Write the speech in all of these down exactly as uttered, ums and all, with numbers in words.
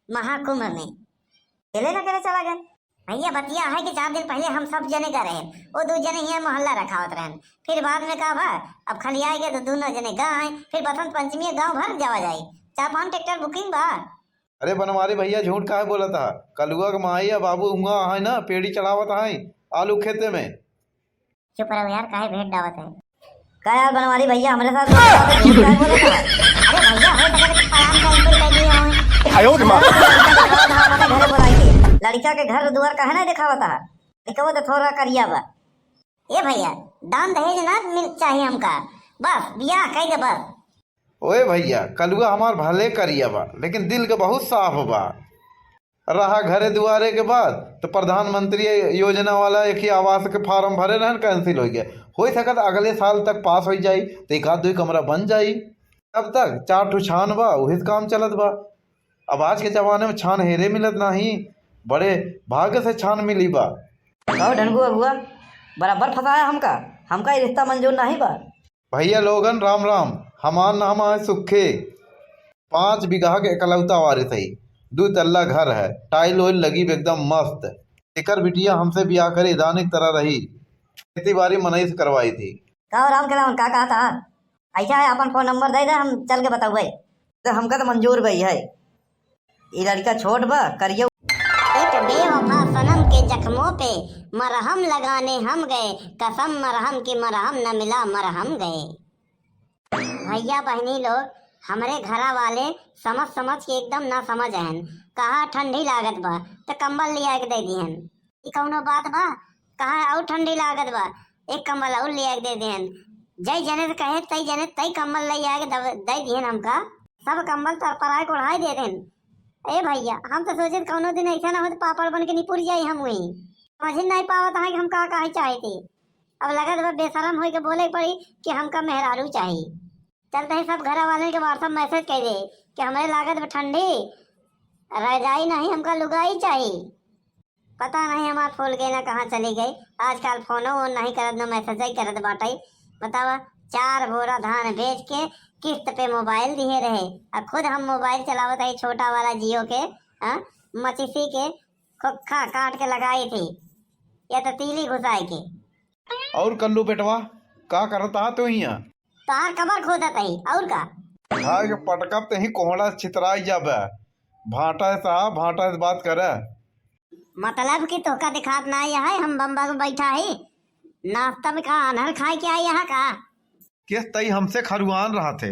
महाकुंभ में। अकेले न अकेले चला गए। भैया, बतिया है कि चार दिन पहिले हम सब जने गए रहे, वो दू जने हियाँ मोहल्ला रखावत रहन, फिर बाद में का भा, अब खलियाए गए तो दोनों जने गए, फिर बसंत पंचमी गाँव भर जावा जाई, चार पाँच ट्रैक्टर booking बा। अरे बनवारी भैया, झूठ काहे बोलत हा? कलुआ के माई या बाबू हुआ है ना, पेड़ी चढ़ावत है आलू खेते में। चुप रहो यार, काहे भेंट डावत है? का यार बनवारी भैया, हमरे साथ झूठ काहे बोलत हा? अरे भैया, हो सके तो परान का इंक्वायरी कर दिए हों। आयो रे माँ। लड़का के घर दुआर काहे ना दिखावत हा? लड़का तो थोड़ा करिया बा। ए भैया, दान दहेज ना मिल चाहिए हमका, बस बियाह कई दे बस। ओए भैया, कलुआ हमार भले करिया बा, लेकिन दिल के बहुत साफ बा। रहा घरे दुआरे के बात, तो प्रधानमंत्री योजना वाला एक ही आवास के form भरे रहन, cancel हो गया। हो सकत अगले साल तक पास हो जाई, तो एक आध दुई कमरा बन जाई। तब तक चार ठो छान बा, उही से काम चलत बा। अब आज के जमाने में छान हेरे मिलत नाही, बड़े भाग्य से छान मिली बा। कहो ढनगू अगुआ, बराबर फंसाया हमका, हमका ये रिश्ता मंजूर नाही बा। भैया लोगन राम राम, हमार नाम है सुखे। पाँच बीघा के एकलौता वारिस है, दू तल्ला घर है, टाइल ओइल लगी बा एकदम मस्त। एकर बिटिया हमसे बियाह करी, रानी की तरह रही, खेती बाड़ी मनई से करवाई थी। का हो राम खेलावन, का कहत हा? ऐसा है, अपन फोन नंबर दे दे, हम चल के बतउबे। तो हमका तो मंजूर बा है, ई लड़का छोट बा, करियो। एक बेवफा सनम के जख्मों पे मरहम लगाने हम गए, कसम मरहम की मरहम न मिला मरहम गए। भैया बहनी लोग, हमरे घरा वाले समझ समझ के एकदम ना समझ हन। कहा ठंडी लागत बा, तो कंबल लिया के दे दिहन। ई कौनो बात बा? कहा और ठंडी लागत बा, एक कंबल और लिया के दे दिहन। जय जने से कहे, तई जने तई कंबल ले आके दब-, दे दिहन हमका। सब कंबल तरपराए के ओढ़ाई दे देन। ए भैया, हम तो सोचे कौनो दिन ऐसा ना हो तो पापड़ बन के निपुर जाई हम वहीं। समझ ही नहीं पावत है कि हम का कहे चाहे थे। अब लगत बा बेशरम होई के बोले पड़ी कि हमका मेहरारू चाही। चलते ही सब घर वाले के WhatsApp message कर दे कि हमरे लागत बा ठंडी, रजाई नहीं, हमका लुगाई चाही। पता नहीं हमार फूल के ना कहाँ चली गई। आजकल फोनो ओन नहीं करत, ना message ही करत बाटे। बतावा, चार बोरा धान बेच के किस्त पे मोबाइल दिए रहे, आ खुद हम मोबाइल चलावत है छोटा वाला जियो के, हाँ, मचिसी के खोखा काट के लगाई थी, या तो तीली घुसाए के। और कल्लू बेटवा, का करत हा तू हियां? तार कबर खोदत ही, और का? खाए के पटकब ते ही कोहड़ा छितराई जाबे। भाटा है साहब, भाटा से बात करे। मतलब कि तोहका दिखात ना है, हम बम्बा में बैठा ही, नाश्ता में का अनहर खाए के आई यहाँ का? किस तई हमसे खरुआन रहा थे,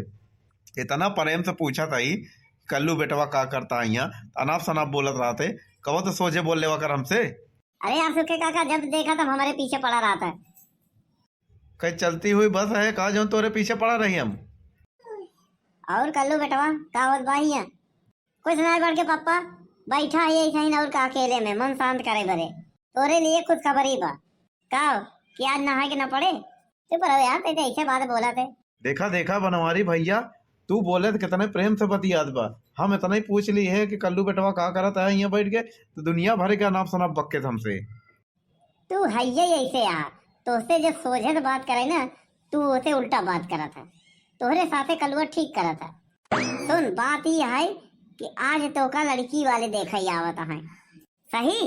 इतना प्रेम से पूछा तई, "कल्लू बेटवा का करता है यहाँ?" अनाप शनाप बोलत रहा थे, कबो तो सोझे बोल लेवा कर हमसे। अरे यार सुखे काका, जब देखा तब हमारे पीछे पड़ा रहा था। कहीं चलती हुई बस है का, जो तोरे पीछे पड़ा रही हम? और कल्लू बेटवा, का होत बा हियां? कुछ ना बड़के पप्पा, बैठा है ऐसा ही ना, और का अकेले में मन शांत करे बरे। तोरे लिए खुशखबरी बा। का हो, कि आज नहाए के ना पड़े? चुप रहो यार, ते तो ऐसे बात बोला थे। देखा, देखा बनवारी भैया, तू बोले तो कितने प्रेम से बतियात बा। हम इतना ही पूछ ली है कि कल्लू बेटवा का करत है यहाँ बैठ के, तो दुनिया भर के अनाप शनाप बक्के थे हमसे। तू हइये ऐसे आ, तोसे जे सोझे से बात करे ना, तू ओसे उल्टा बात करत है। तोहरे साथे कलुआ ठीक करत है। सुन, बात ई है कि आज तोका लड़की वाले देखे आवत हैं। सही?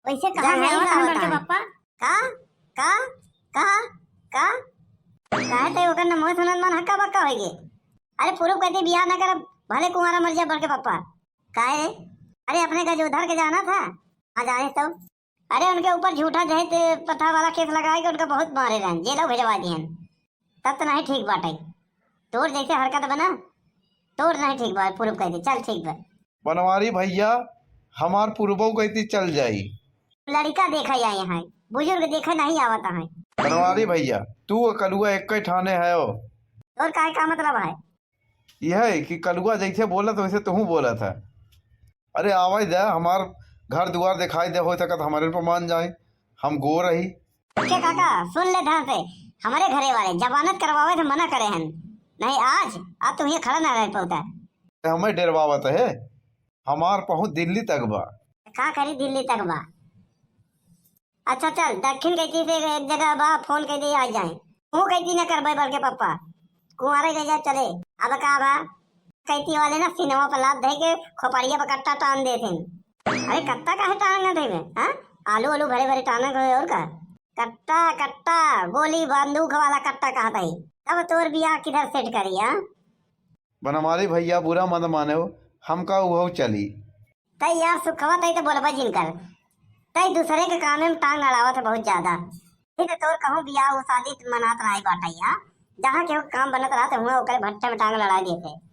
वैसे कहाँ जा से है आवत साहब हैं बड़के बड़का? पप्पा? का? का? का? का? काहे ते ओकर नमो सुनत मन हक्का बक्का होइगे? अरे पूरब कहते बियाह ना करब, भले कुंवारा मर जा बड़के पप्पा। काहे? अरे अपने का जो उधर के जाना था, आ जाने तो। अरे उनके ऊपर झूठा दहेज प्रथा वाला केस लगाए के उनका बहुत मारे रहन, जेलो भेजवा दिहन। तब तो नहीं ठीक बाटे। तोर जैसे हरकत बना, तोर नहीं ठीक बा, पूरब कह दे, चल ठीक बा। बनवारी भैया, हमार पूरबो गई चल जाई। लड़का देखा या यहाँ, बुजुर्ग देखे नहीं आवत है। बनवारी भैया, तू और कलुआ एक ही ठाने है हो। तोर काहे का मतलब है? यह है कि कलुआ जैसे बोलत वैसे तुहूँ बोलत है। अरे आवे दे, हमार घर दुआर दिखाई दे, हो सकत हमारे पर मान जाए, हम गो रही। के काका, सुन ले ध्यान से, हमारे घरे वाले जमानत करवावे से मना करे हन, नहीं आज, आज तू ये खड़ा ना रह पाता। हमें डेरवावत है, हमार पहुँच दिल्ली तक बा। का करी दिल्ली तक बा? अच्छा चल, दक्षिण कैंची से एक जगह बा, फोन कर दे आ जाए। तू कैंची न करबे बड़के पप्पा, कुंवारे ले जा चले। अब का बा? कैंची वाले ना सीनवा पर लात धइ के खोपड़िया पर कट्टा टान देत हैं। अरे कट्टा काहे टांगत है बे, हाँ? आलू आलू भरे भरे टांगत है और का? कट्टा, कट्टा, गोली बंदूक वाला कट्टा कहत है। तब तोर बियाह किधर सेट करी, हाँ? बनवारी भइया, बुरा मत मानेउ, हमका उहउ चली। तइ यार सुखवा, तइ तो बोलबा जिन कर, तइ दूसरे के कामे में टांग अड़ावत है बहुत ज्यादा। ये तो तोर कहूँ बियाह उ शादी मनात नाहीं बाटइ, हाँ? जहाँ केहू के काम बनत रहत है, हुआँ ओकरे भट्ठे में टांग लड़ाइ देत है।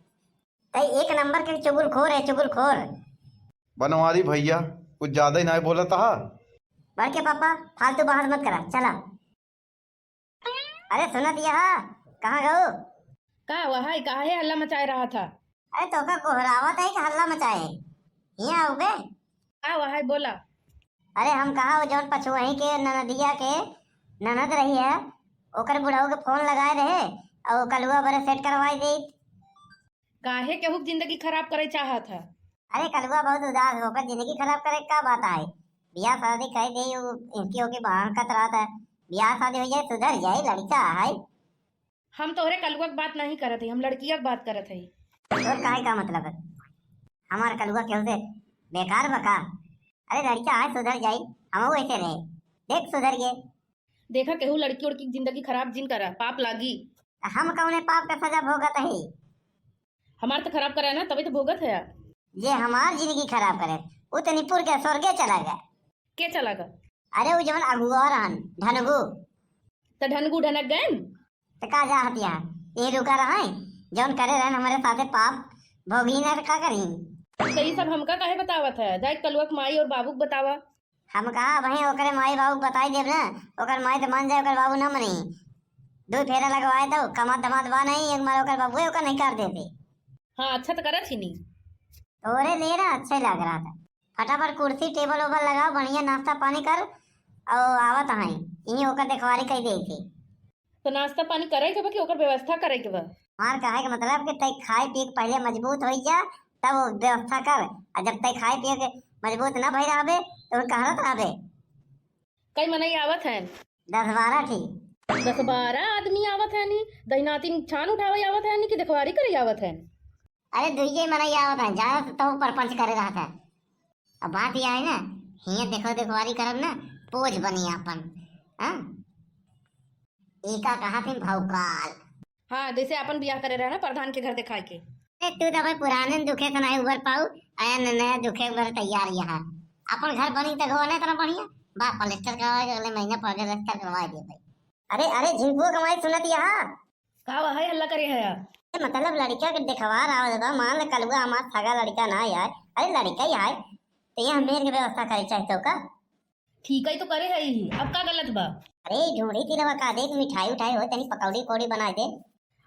तइ एक नंबर के चुगलखोर है, चुगलखोर। बनवारी भइया, कुछ ज्यादा ही नाहीं बोलत हा। बड़के पापा, फालतू बहस मत करा, चला। अरे सुनत यहा, कहाँ गऊ? का वहाई, काहे हल्ला मचाए रहा था? अरे तोका गोहरावत है कि हल्ला मचाए? हियाँ आऊ बे। का वहाई, बोला। अरे हम कहा, वो जौन पछुआही के ननदिया के ननद रही है, ओकर बुढ़ऊ के फोन लगाए रहे और कलुआ बरे सेट करवाई दे। काहे केहू के जिंदगी खराब करे चाहत है? अरे कलुआ बहुत उदास हो, ओकर जिंदगी खराब करे का बात आए? बियाह शादी कह दे, उ इनकी ओके बहान कत रहत है। बियाह शादी हो जाए, सुधर जाए, लड़का है। हम तोहरे कलुआ के बात नहीं करत हई, हम लड़किया के बात करत हई। तोर काहे का मतलब है? हमार कलुआ केहू से बेकार बा का? अरे लड़का है, सुधर जाई, हम वैसे रहे। देख सुधर गए। देखा, केहू लड़की उड़की के जिंदगी खराब जिन करा, पाप लागी। त हम कौने पाप के सजा भोगत हई? हमार तो खराब करा ना, तबे तो भोगत है। जे हमार जिंदगी खराब करे, उ तो निपुर के स्वर्गे चला गया। के चला गया? अरे उ जवन अगुआ रहन, ढनगू। तो ढनगू ढनक गए? तो का जा हतिया, ये रुका रहे, जौन करे रहन हमारे साथे पाप, भोगी न का करी। तो ये सब हमका काहे बतावत है? जाए कलुआ के माई और बाबू के बतावा। हम कहा, "अबहीं ओकरे माई बाबू के बताई देब ना, ओकर माई तो मान जाए, ओकर बाबू ना मनी। दो फेरा लगवाए तो कमात धमात बा नहीं, एक मार ओकर बाबू ओकर नहीं कर देते।" हाँ, अच्छा तो करत ही नहीं। तोरे लिए ना अच्छे लग रहा था। फटाफट कुर्सी टेबल ओबल लगाओ, बढ़िया नाश्ता पानी कर, और आवत हैं, यहीं ओकर देखवारी कर दे थे। तो नाश्ता पानी करे के बा कि ओकर व्यवस्था करे के बा? हमार कहे के मतलब कि तै खाए पिए के पहले मजबूत होई जा, तब वो व्यवस्था कर। और जब तै खाए पिए के मजबूत ना भई रहबे, तो उनका हरत रहबे। कई मनई आवत हैं? दस बारह ठी। दस बारह आदमी आवत हैं नी? दहिनातिन छान उठावे आवत हैं नी कि देखवारी करे आवत हैं? अरे दुइये मनई आवत हैं, ज्यादा तो तहु परपंच करे रहत है। अब बात यह है ना, हियाँ देखो देखवारी करब ना, पोज बनी आपन। हाँ? एका कहा थे भौकाल। हाँ, जैसे अपन बियाह करे रहे ना प्रधान के घर देखाए के। अरे तू तो भाई पुराने दुखे से नहीं उबर पाऊ, आया न नया दुखे उबर तैयार यहाँ। अपन घर बनी तो गो ना इतना बढ़िया, बा प्लास्टर करवाए के अगले महीना पहले प्लास्टर करवा दे भाई। अरे, अरे, झिंकुआ कमाई सुनत यहाँ। का वह है हल्ला करे है यार? ए, मतलब लड़किया के देखवार आवत बा, मान ले कलुआ हमार सगा लड़का ना यार। अरे लड़का ही आए, तो ये मेर के व्यवस्था करे चाहते हो का? ठीक है तो करे है ही, अब का गलत बा? अरे ढूंढी तिलवा का देख मिठाई उठाई हो, तनी पकौड़ी उकौड़ी बना दे।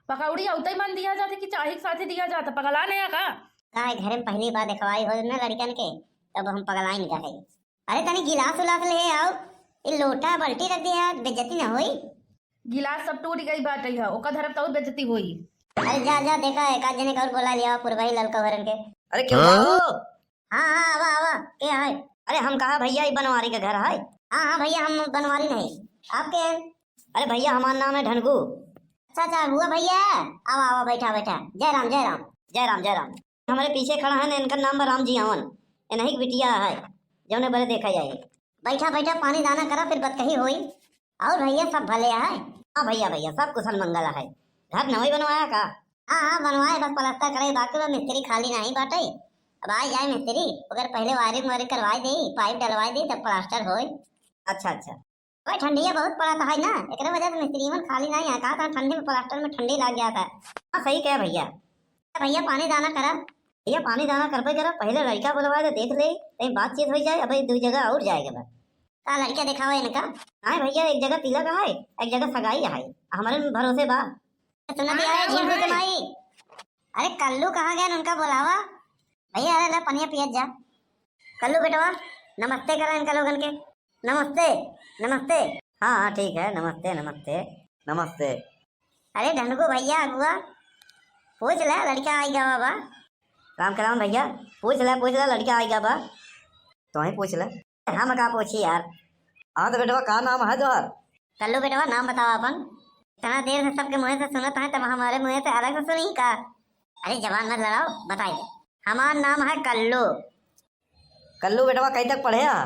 पकौड़ी औते मन दिया जाते कि चाही के साथे दिया जाता, पगला नया का? का है घरे में पहली बार देखवाई हो ना लड़कन के, तब हम पगलाइन गए। अरे तनी गिलास उलास ले आओ, ये लोटा बाल्टी रख दिया, बेइज्जती ना होई। गिलास सब टूट गई बाटे है, ओका धरब तो और बेइज्जती होई। अरे जा जा, देखा एक आध जने का और बोला लिया, पुरवाई ललका भरन के। अरे क्यों हाँ? बा हो? हाँ हाँ, आवा आवा, के है? अरे हम कहा भैया, ये बनवारी का घर है? हाँ हाँ भैया, हम बनवारी नहीं, आप के हैं? अरे भैया, हमार नाम है ढनगू। अच्छा अच्छा, हुआ भैया, आवा आवा, बैठा बैठा, जय राम जय राम। जय राम जय राम। हमारे पीछे खड़ा है ना, इनका नाम बा राम जी आवन, इन्हीं की बिटिया है, जौने बरे देखा जाए। बैठा बैठा पानी दाना करा, फिर बतकही होई। और भैया सब भले है? हाँ भैया, भैया सब कुशल मंगल है। घर नवई बनवाया का? हाँ हाँ बनवाए, बस प्लास्टर करे बाकी बा, मिस्त्री खाली नहीं बाटे। अब आ जाए मिस्त्री, ओकर पहले वायरिंग वायरिंग करवाई दे, पाइप डलवाई दे, तब प्लास्टर होए। अच्छा अच्छा। ओए ठंडिया बहुत पड़त है ना, एकरे वजह से मिस्त्री मन खाली नहीं है। कहा था ठंडी में प्लास्टर में ठंडी लग गया था। हाँ सही कहे भैया। तो भैया पानी दाना करा। भैया पानी दाना करबे करा, पहले लड़का बुलवा दे, देख ले, कहीं बातचीत हो जाए, अब दो जगह और जाएगा बा। का लड़का दिखाओ इनका? नहीं भैया, एक जगह तिलक है, एक जगह सगाई है, हमारे में भरोसे बा। सुना दिया है झिंकू के माई। अरे कल्लू कहाँ गए, उनका बुलावा। भैया अरे ला पनिया पियत जा। कल्लू बेटवा, नमस्ते करा इनका लोगन के। नमस्ते, नमस्ते। हाँ हाँ ठीक है, नमस्ते नमस्ते। नमस्ते। अरे ढनगू भैया अगुआ, पूछ ले लड़का आई गवा बा। राम खेलावन भैया, पूछ ले पूछ ले लड़का आई गवा बा। तो ही पूछ ले। हम का पूछी यार। हाँ तो बेटवा का नाम है तोहर? कल्लू बेटवा नाम बतावा अपन। इतना देर से सबके मुँह से सुनत है, तब हमारे मुँह से अलग से सुनी का? अरे जबान मत लड़ाओ, बताई दे। हमार नाम है कल्लू। कल्लू बेटवा, कई तक पढ़े हा?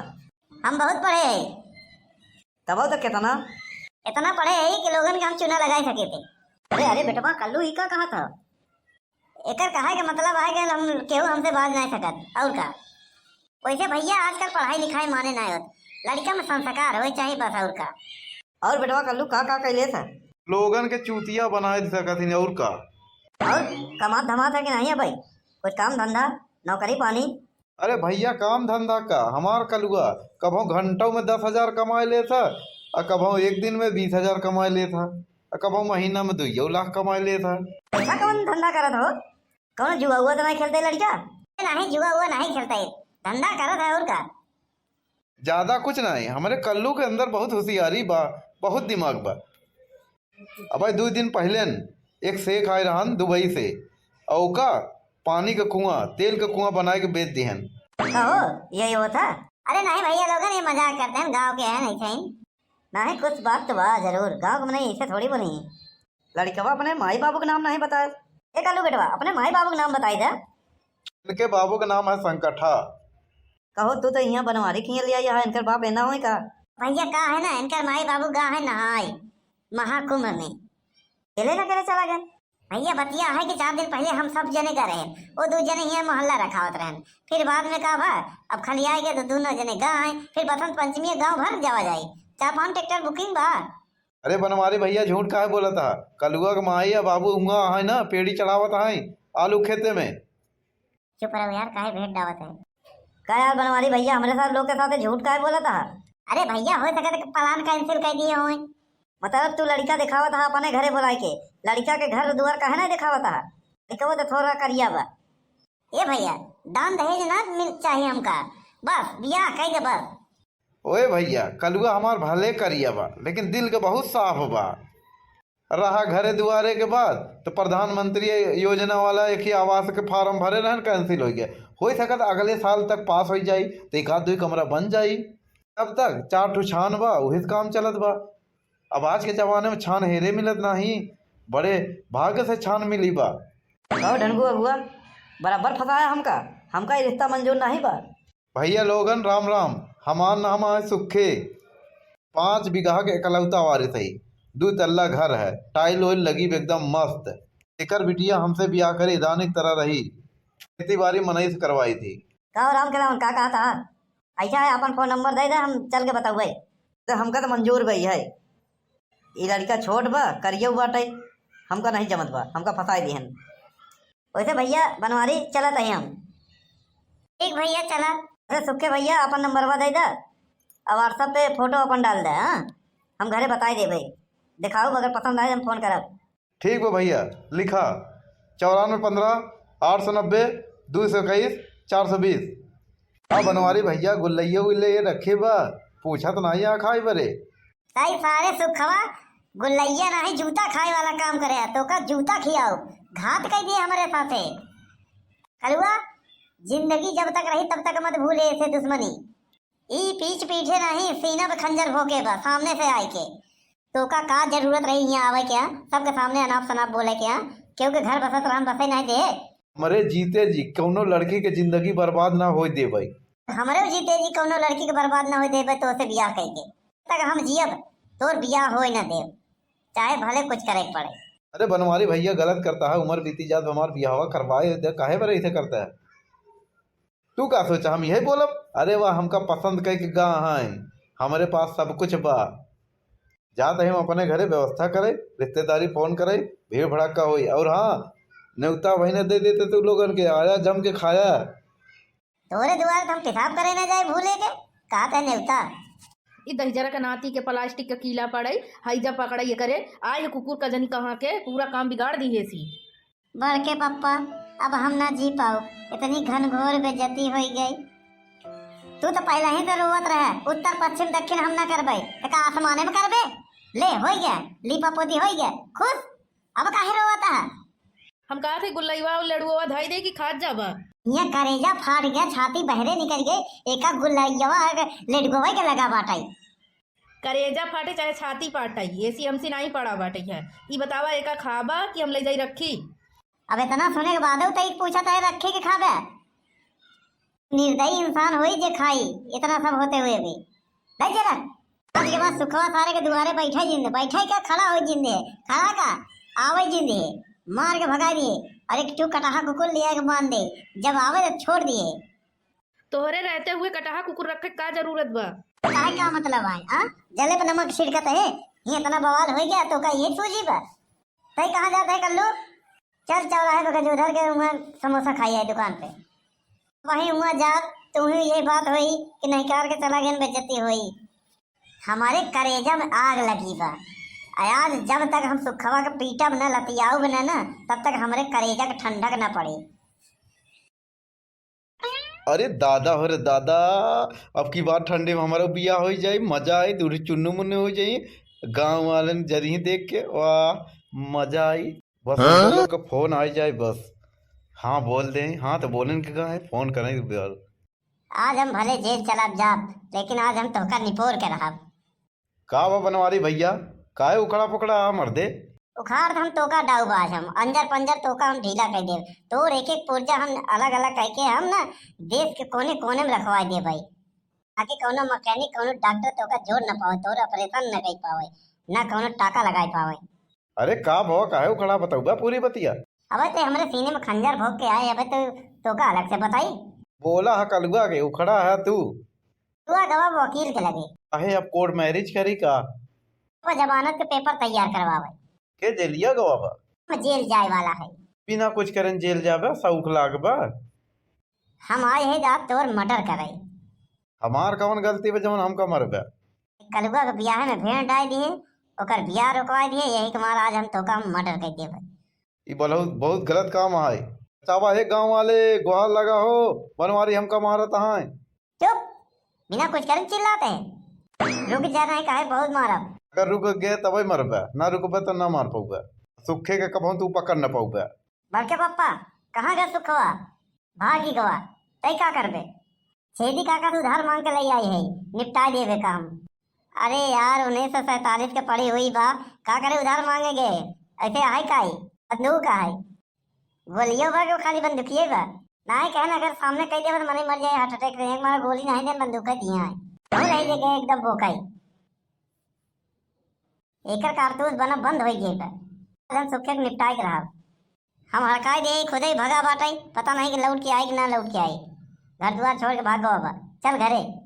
हम बहुत पढ़े है। तब तो कितना? इतना पढ़े है कि लोगन के हम चूना लगाई सके थे। अरे, अरे बेटवा, कल्लू ई का कहा था? एकर कहे के मतलब है कि हम, केहू हमसे बाज नहीं सकत, और का। वैसे भैया, आजकल पढ़ाई लिखाई माने नहीं होत, लड़का में संस्कार होए चाहिए बस, और का। और बेटवा कल्लू का का कैले था? लोगन के चूतिया बनाए दे सकत ही, और का। और कमात धमात है कि नहीं है भाई? कुछ काम धंधा, नौकरी पानी? अरे भैया, काम धंधा का, हमार कलुआ कभो घंटों में दस हजार कमाए लेत है, और कभो एक दिन में बीस हजार कमाए लेत है, और कभो महीना में दुइयो लाख कमाए लेत है। ऐसा कौन धंधा करत हो? कौन जुआ उआ तो नहीं खेलते लड़का? नहीं, जुआ उआ नहीं खेलते, धंधा करत है और का। ज्यादा कुछ नहीं, हमरे कल्लू के अंदर बहुत होशियारी बा, बहुत दिमाग बा। अबे दो दिन पहले न एक शेख आए रहन दुबई से, और ओका पानी का कुआं, तेल का कुआं बनाए के बेच दिहन। कहो, यही होता? अरे नहीं भैया लोगन, ये मजाक करते हैं, गांव के हैं, नहीं सही। नहीं, कुछ बात तो बा जरूर, गांव के नहीं ऐसे थोड़ी बोली। लड़कवा अपने माई बाबू के नाम नहीं बताए। ए कल्लू बेटवा, अपने माई बाबू के नाम बताई दे। इनके बाबू के नाम है संकठा। कहो, तू तो यहाँ बनवारी किए ले आई है, इनकर बाप एना होए का? भैया का है ना, इनकर माई बाबू गा है नहाए महाकुंभ में। खेले ना करे चला गए। भैया बतिया है कि चार दिन पहले हम सब जने गा रहे, वो दो जने यहाँ मोहल्ला रखावत रहन, फिर बाद में का भा, अब खलियाए गए तो दोनों जने गा है, फिर बसंत पंचमी गांव भर जावा जाए, चार पांच ट्रैक्टर बुकिंग बा। अरे बनवारी भैया, झूठ काहे बोलत हा? कलुआ के माई या बाबू हुआ है ना, पेड़ी चढ़ावत है आलू खेते में। चुप रहो यार, काहे भेंट डावत है? का यार बनवारी भैया, हमरे साथ लोग के साथ झूठ काहे बोलत हा? अरे भैया, हो सकत है कि plan cancel कर दिए होए। मतलब तू लड़का दिखावत हा अपने घरे बुलाए के, लड़का के घर दुआर काहे ना दिखावत हा? लड़का वो तो थोड़ा करिया बा। ए भैया, दान दहेज ना मिल चाहिए हमका, बस बियाह कह दे बस। ओए भैया, कलुआ हमार भले करिया बा, लेकिन दिल के बहुत साफ बा। रहा घरे दुआरे के बात, तो प्रधानमंत्री योजना वाला एक ही आवास के form भरे रहन, cancel हो गया। हो सकत अगले साल तक पास हो जाई, तो एक आध दो कमरा बन जाई। तब तक चार ठो छान बा, उहे से काम चलत बा। अब आज के जमाने में छान हेरे मिलत नाही, बड़े भाग्य से छान मिली बा। कहो ढनगू अगुआ, बराबर फंसाया हमका, हमका ये रिश्ता मंजूर नाही बा। भैया लोगन राम राम, हमार नाम है सुखे। पाँच बीघा के एकलौता वारिस है, दो तल्ला घर है, tile ओइल लगी बा एकदम मस्त। एकर बिटिया हमसे बियाह करे रानी की तरह रही, खेती बाड़ी मनई से करवाई थी। का हो राम खेलावन, का कहत हा? ऐसा है, अपन phone number दे दे, हम चल के बतउबे। तो हमका तो मंजूर बा है, ई लड़का छोट बा, करियउ बाटे, हमका नहीं जमत बा, हमका फंसाई दिहन। वैसे भैया बनवारी चलत ही हम। ठीक भैया चला। अरे सुखे भैया अपन नंबरवा दे दा, और WhatsApp पे photo अपन डाल दे, हाँ? हम घरे बताई देबे। दिखाओ अगर पसंद आए हम phone करब। ठीक बा भैया, लिखा चौरानवे पन्द्रह आठ सौ नब्बे दो सौ इक्कीस चार सौ बीस। अब बनवारी भैया गुल्लैया उल्लैया रखे बा, पूछत नाही आ खाए बरे। ताई सारे सुखवा गुल्लैया नाही जूता खाए वाला काम करे है, तोका जूता खियाओ, घात कई दिए हमरे साथे। कलुआ, जिंदगी जब तक रही तब तक मत भूले ऐसे दुश्मनी। ई पीछ पीछे नाही सीना पे खंजर भोंके बा सामने से आए के। तोका का जरूरत रही यहाँ आवे के, सबके सामने अनाप शनाप बोले के, केहू के घर बसत रहन बसे नाही दे। हमरे जीते जी कौनो लड़की के जिंदगी बर्बाद ना होए देबै। हमरे जीते जी कौनो लड़की के बर्बाद ना होए देबै, तोसे बियाह कइके तक हम जियब, तोर बियाह होए ना देब, चाहे भले कुछ करे के पड़े। अरे बनवारी भैया गलत करता है, उम्र बीती जात, हमार बियाहवा करवाए दे, काहे बरे ऐसे करता है? तू का सोचा हम यही बोलब? अरे वाह, हमका पसंद कइके गा हैं, हमरे पास सब कुछ बा। जात ही हम अपने घरे व्यवस्था करे, रिश्तेदारी phone करे, भीड़ भड़ाका होई। और हाँ, नेवता वही न दे देते तू लोगन के, आया जम के खाया। तोरे दुआरे तो हम पेशाब करे न जाए भूले के, कहत है नेवता। ई दहिजरा के नाती के plastic के कीला पड़ई, हैजा पकड़ई करे, आए है कुकुर का जनी कहाँ के, पूरा काम बिगाड़ दी है सी। बड़के पप्पा, अब हम ना जी पाओ, इतनी घनघोर बेइज्जती होई गई। तू तो पहले ही तो रोवत रहे, उत्तर पश्चिम दक्षिण हम ना करबे, तो का आसमाने में करबे? ले, होई गया, लीपा पोती होई गया, खुश। अब काहे रोवत है? हम कहा थे गुल्लैवा और लड़ुआ धई दे कि खात जाबा। ये करेजा फाट गया, छाती बहरे निकल गए, एका गुल्लैवा लड़ुआ के लगा बाटाई। करेजा फाटे चाहे छाती फाटे, एसी हमसे नाही पड़ा बाटे है। ई बतावा, एका खाबा कि हम ले जाई रखी? अब इतना सुने के बादउ तई पूछत है रखे के खाबे? निर्दयी इंसान होई जे खाई, इतना सब होते हुए भी। नहीं चला। आज के बाद सुखवा सारे के दुआरे बैठा जिंदे, बैठा क्या, खड़ा हो जिंदे, खड़ा का, आवे जिंदे, मार के भगा दिए और एक ठो कटहा कुकुर लिया के बांध दे, जब आवे तो छोड़ दिए। तोहरे रहते हुए कटहा कुकुर रखे का जरूरत बा? काहे का मतलब आए, आ? जले पे नमक छिड़कत है, ये इतना बवाल हो गया तो का ये सूझी बा? तई कहाँ जात है कल्लू? चल चौराहे पे गजूधर के वहाँ समोसा खाई है दुकान पे। वहीं वहाँ जात तो वहीं ये बात हुई कि नहीं कार के चला गए बेइज्जती हुई। हमारे करेजा में आग लगी बा। आज जब तक हम सुखवा के पीटब न, लतियाउब न, न, तब तक हमरे करेजा के ठंडक न पड़ी। अरे दादा हो रे दादा, अब की बार ठंडे में हमारा बियाह हो जाई, मजा आई, दूरी चुन्नू मुन्नू हो जाई, गाँव वालन जरी देख के, वाह, मजा आई। बस हाँ? उनका लोग का फोन आ जाए बस। हाँ बोल दे, हाँ तो बोलन के कहा है, फोन करें बस। आज हम भले जेल चला जाब, लेकिन आज हम तोहका निपोर के रहब। का बा बनवारी भैया, काहे उखड़ा पुखड़ा आ मर्दे? उखाड़ हम तोका डाउब आज हम, अंजर पंजर तोका हम ढीला कर देब। तोर एक एक पुर्जा हम अलग अलग करके हम ना देश के कोने कोने में रखवा देब भाई, ताकि कौनो मैकेनिक, कौनो डॉक्टर तोका जोड़ न पावे, तोर ऑपरेशन न कर पावे, ना कौनो टाका लगा पावे। अरे का भवा, काहे उखड़ा, बताउबा पूरी बतिया। अबे ते हमरे सीने में खंजर भोंक के आए, अबे तो तोका अलग से बताई। बोला है कलुआ के, उखड़ा है तू। तू आ गवा वकील के लगे। काहे, अब कोर्ट मैरिज करी का? वो जमानत के पेपर तैयार करवावे। के जेलिया गवा बा? वो जेल जाए वाला है। बिना कुछ करन जेल जाबे, शौक लाग बा। हम आए है जात तोर मर्डर करे। हमार कौन गलती बा जौन हमका मरबे? कलुआ के बियाहे में भेड़ डाल दिए, ओकर बियाह रोकवा दिए, यही के मार आज हम तोका हम मर्डर कर देबे। ई बहुत, बहुत गलत काम है। चावा हे गाँव वाले, गुहार लगा हो, बनवारी हमका मारत हैं। चुप, बिना कुछ करे चिल्लाते हैं। रुक जा, नहीं काहे बहुत मारब। अगर रुक गए तबे मरबे, ना रुकबे तो ना मार पउबे। सुखे के कबहूँ तू पकड़ न पउबे। बड़के पप्पा, कहाँ गए सुखवा? भागी गवा, तई का करबे? छेदी काका से उधार मांग के ले आई है, निपटा देबे काम। अरे यार, उन्नीस सौ सैंतालीस के पड़ी हुई बा, का करे उधार मांगे गे? ऐसे आहे काई? बंदूक आहे। गोलियो बा कि खाली बंदूकिये बा? नाहीं कहे ना, अगर सामने कह देबे तो मने मर जाए heart attack से, एक मारा गोली नाहीं दे, बंदूक दिया है। कहूँ नहीं दे गए एकदम बोकाई। एकर कारतूस बना बंद होई गई बा। हम सुखे के निपटाए के रहब। हम हड़काई दे, खुदे ही भगा बाटई, पता नहीं कि लौट के आई कि ना लौट के आई। घर दुआर छोड़ के भाग गवा बा। चल घरे।